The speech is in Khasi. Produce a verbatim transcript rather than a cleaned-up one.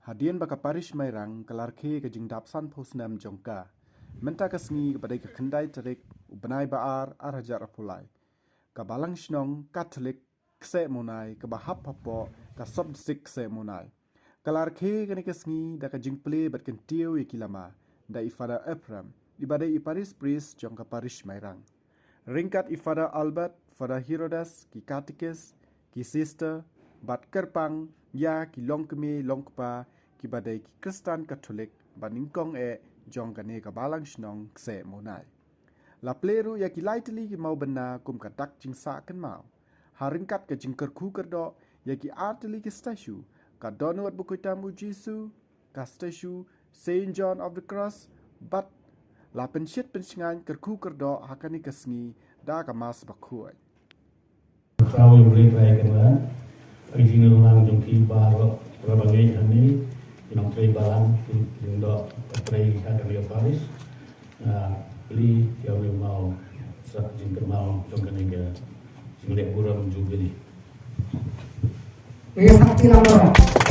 Hadien ba ka Parish Mairang ka la rkhie ka jingdap sanphew snem jong ka, mynta ka sngi kaba dei ka khyndai tarik u bnai ba ar, ar hajar arphew lai, ka Balang Shnong Katholik Kseh Monai kaba hap hapoh ka Sub District Kseh Monai ka la rkhie kane ka sngi da ka jingplie bad kyntiew ïa ki lama da i Father Ephraim, iba dei i Parish Priest jong ka Parish Mairang. Ryngkat i Father Albert, Father Herodas, ki Katekis, ki Sister, bad kyrpang ïa ki longkmie longkpa kiba dei ki Khristan Katholik ba nyngkong eh jong kane ka Balang Shnong Kseh Monai. La plie ruh ïa ki lai tylli ki mawbynna kum ka dak jingsah kynmaw. Ha ryngkat ka jingkyrkhu kyrdoh ïa ki ar tylli ki statue, ka dohnud bakhuid tam u Jisu, ka statue Saint John of the Cross, bad la pynshit pynshngaiñ kyrkhu kyrdoh ha kane ka sngi da ka Mass bakhuid. Ka wi bri trai kena, ka jingïalang jong ki baroh, para bangeit hangne, ki nongtrei balang, ki jingdoh, ka trei ha kane ka parish. Nga plie ïa u maw, sa jingkynmaw jong kane ka jingleh burom jubili. Ïa sakti lang.